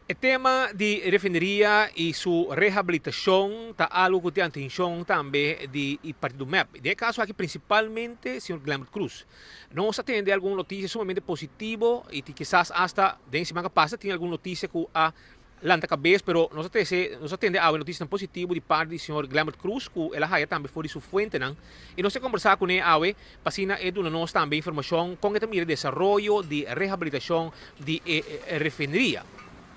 E tema di refineria y su rehabilitacion ta algo cu tin atencion tambe di e partido MEP. Den e caso aki principalmente señor Glenbert Croes. Nos a tende algun noticia sumamente positivo y kisas hasta den siman a pasa tin algun noticia cu a lanta cabes, pero nos a trece, nos a tende awe noticianan positivo di parti di señor Glenbert Croes cu el a haya tambe for di su fuentenan y nos a conversa cune awe pa asina e duna nos tambe informacion con e ta mira e desaroyo di rehabilitacion di e refineria.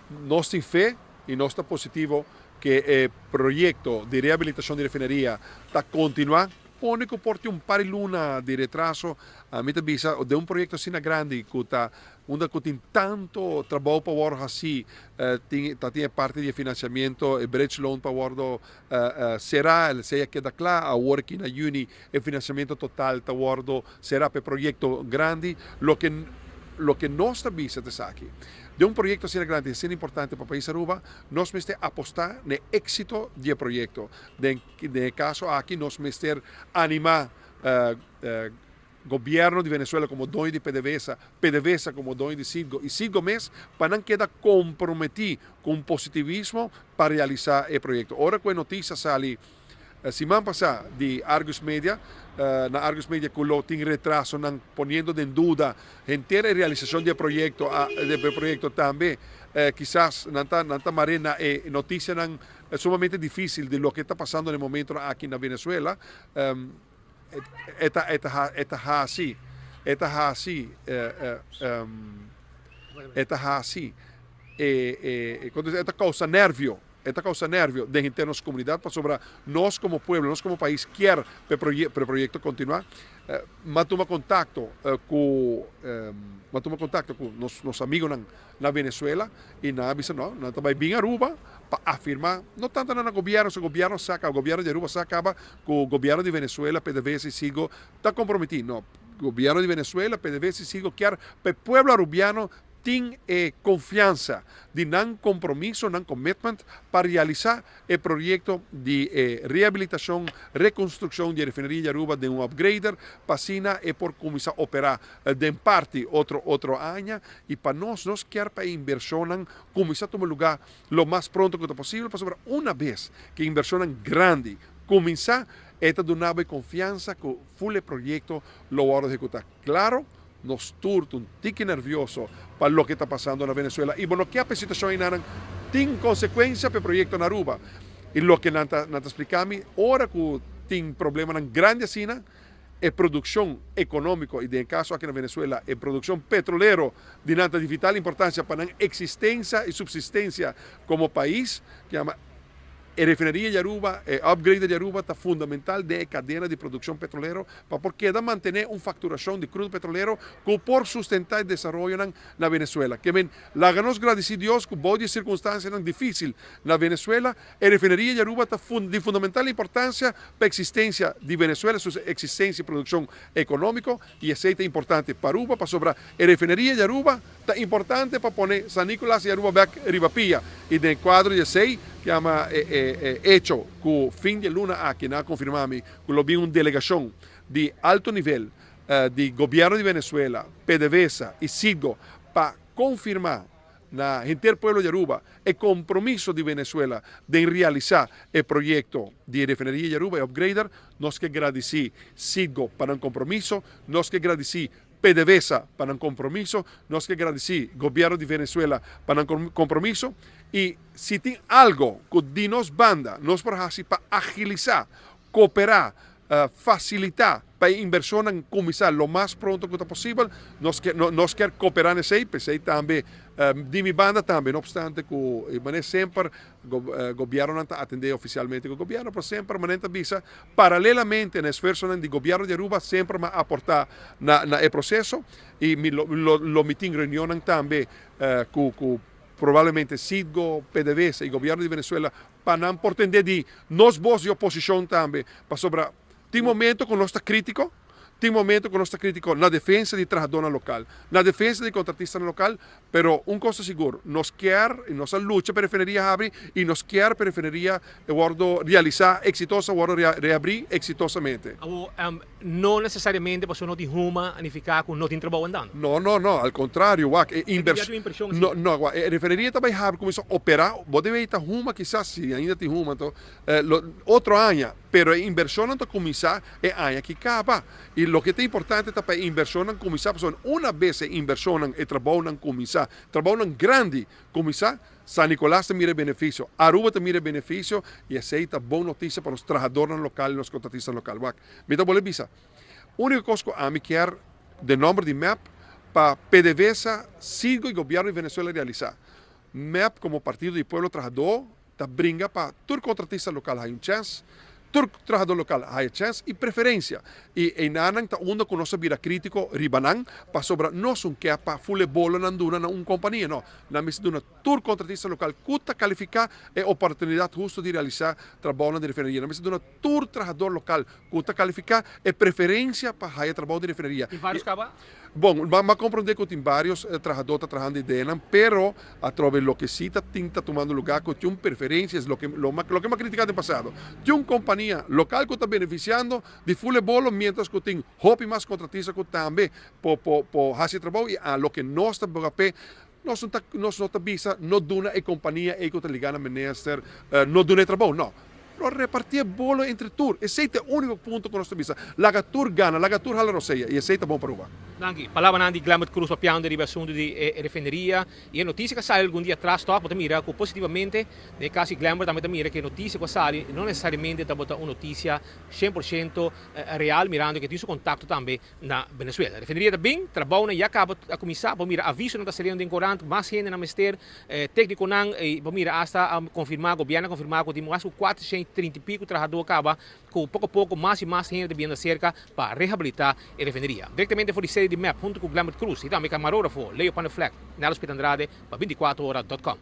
Nos tin fe y nos ta positivo cu e proyecto di rehabilitacion di refineria ta continua. Pone cu por tin un par di luna di retraso, mi ta bisa den un proyecto asina grandi cu ta unda cu tin tanto trabou pa wordo haci, tin ta tin e parti di e financiamiento, e bridge loan pa wordo cera, esey a keda cla, awor aki na juni e financiamiento total ta wordo cera pa e proyecto grandi. Loke loke nos ta bisa ta esaki, den un proyecto asina grandi, asina importante pa pais Aruba, nos mester aposta na e exito di e proyecto. Den den e caso aki nos mester anima Gobierno di Venezuela como doño di PDVSA, PDVSA como doño di Citgo y Citgo mes pa nan keda comprometi cu un positivismo pa realisa e proyecto. Ora cu e noticia sali siman pasa di Argus Media, na Argus Media cu lo tin retrasonan poniendo den duda henter e realisacion di e proyecto, di e proyecto tambe kisas nan ta nan ta mare na e noticianan sumamente dificil di loke ta pasando na e momentonan aki na Venezuela. E ta e ta e ta hasi e ta hasi e ta hasi e e e ta causa nervio e ta causa nervio den henter nos comunidad pasobra nos como pueblo nos como pais kier pa e proyecto continua. M'a tuma contacto cu m'a tuma contacto cu nos nos amigonan na Venezuela y nan a bisa no, nan ta bay bin Aruba pa afirma, no tanto na gobierno, so gobierno sa caba, gobierno di Aruba sa caba cu gobierno di Venezuela, PDVSA y Citgo ta comprometi, no, gobierno di Venezuela, PDVSA y Citgo kier pa e pueblo Arubiano tin e confiansa di nan compromiso, nan commitment pa realisa E proyekto di e rehabilitashon, rekonstrukshon di e refineria di Aruba den un upgrader pa asina e por kuminsá operá den parti otro otro aña i pa nos nos kier pa e inbershonnan kuminsá tuma lugá lo mas pronto ku ta posibel pasobra una bes ku e inbershonnan grandi kuminsá e ta duna bo e konfiansa ku ful e proyekto lo wòrdu ehekutá. Klaro nos tur ta un tiki nervioso pa loke ta pasando na Venezuela y bo no ke pa e situacion einanan tin consecuencia pa e proyecto na Aruba. Y loke nan ta nan ta splica mi, ora cu tin problemanan grandi asina, e produccion economico y den e caso aki na Venezuela e produccion petrolero di nan ta di vital importancia pa nan existencia y subsistencia como pais, ke yama E refineria di Aruba, e upgrader di Aruba ta fundamental den e cadena di produccion petrolero pa por keda mantene un facturacion di crudo petrolero cu por sustenta e desaroyonan na Venezuela. Ke men, laga nos gradici Dios cu bou di e circunstancianan dificil na Venezuela, e refineria di Aruba ta di fundamental importancia pa existencia di Venezuela, su existencia y produccion economico, y esey ta importante pa Aruba pasobra e refineria di Aruba Ta importante pa pone San Nicolas y Aruba bek riba pia y den cuadro di esey yama e hecho cu fin di e luna aki nan a confirma mi cu lo bin un delegacion di alto nivel di gobierno di Venezuela, PDVSA y Citgo pa confirma na henter pueblo di Aruba e compromiso di Venezuela den realisa e proyecto di refineria di Aruba, e upgrader. Nos ke gradici Citgo pa nan compromiso, nos ke gradici PDVSA pa nan compromiso, nos ke gradici gobierno di Venezuela pa nan compromiso y si tin algo cu di nos banda nos por haci pa agilisa, coopera, facilita pa e inversionnan cuminsa lo mas pronto cu ta posibel, nos ke nos kier coopera na esey, p'esey tambe di mi banda tambe, no obstante cu e manera semper Gobiernonan ta atende oficialmente cu gobierno, pero semper manera ta bisa paralelamente na esfuerzonan di gobierno di Aruba semper mi a aporta na na e proceso y mi lo lo mi tin reunionnan tambe cu cu probablemente Citgo, PDVSA y gobierno di Venezuela pa nan por tende di nos voz di oposicion tambe pasobra tin momento cu nos ta critico. Tin momento ku nos ta krítiko na defensa di trahadónan lokal, na defensa di kontratistanan lokal, pero un kos ta sigur, nos kier i nos a lucha pa e refineria habri i nos kier pa e refineria wòrdu realisá eksitoso, wòrdu reabrí eksitosamente. Awor, no nesesariamente pasobra no tin huma a nifiká ku no tin trabou andando. No, no, no, al kontrario, wak, e invershon. Tin impreshon asina. No, no, wak, e refineria ta bai habri, kuminsá operá, bo debe ta huma kisas, si ainda tin huma anto, lo otro aña. Pero e invershonnan ta kuminsá e aña ki kaba. I loke ta importante ta pa e invershonnan kuminsá, pasobra una bes e invershonnan, e trabounan kuminsá, trabounan grandi kuminsá, San Nicolas ta mira e benefisio, Aruba ta mira e benefisio i esei ta bon notisia pa nos trahadornan lokal i nos kontratistanan lokal. Wak, mi ta bolbe bisa, úniko kos ku ami kier den nòmber di mep pa PDVSA, Citgo i gobièrnu di Venezuela realisá, mep komo Partido di Pueblo Trahadó Ta bringa pa tur kontratista lokal haya un chèns, tur trahadó lokal haya chèns i preferensia. I einanan ta unda ku nos a bira krítiko riba nan, pasobra nos un ke pa ful e bolonan duna na un kompania, no. Nan mester duna tur kontratista lokal ku ta kalifiká e oportunidat hustu di realisá trabounan di refineria. Nan mester duna tur trahador lokal ku ta kalifiká e preferensia pa haya trabou di refineria. Tin vários kaba? Bon, m'a komprondé ku tin vários trahadó ta trahando di denan, pero atrobe loke sí ta tin ta tumando lugá ku tin un preferensia, es loke loke m'a kritiká den pasado. Tin un kompania lokal ku ta benefisiando di ful e bolo miéntras ku tin hopi mas kontratista ku tambe por por por hasi e trabou i a loke nos ta boga p'e nos no ta nos no ta bisa no duna e kompania ei ku ta ligá na minister no duna e trabou, no. Lo repartí e bolo entre tur. Esei ta e úniko punto ku nos ta bisa. Laga tur gana, laga tur hala rosea i esei ta bon pa Aruba. Danki. Palabranan di Glenbert Cruz papiando riba e asuntu di e refineria i e notisia ku a sali algun dia atras tòg bo ta mira ku positivamente den e kaso di Glenbert tambe ta mira ku e notisia ku a sali no nesesariamente tabata un notisia 100% real mirando ku e tin su kontakto tambe na Venezuela. Refineria ta bin, trabounan ya kaba a kuminsá, bo mira avisonan ta saliendo den korant, mas hendenan mester, téknikonan, i bo mira asta a konfirmá, gobièrnu a konfirmá ku tin mas ku 430 i piku trahadó kaba, ku poko poko mas i mas hende ta biendo aserka pa rehabilitá e refineria. Direktamente for di sede di mep huntu ku Glenbert Cruz i tambe kamarógrafo Leo Panneflek, Nellos Piet Andrade pa 24 ora dot com.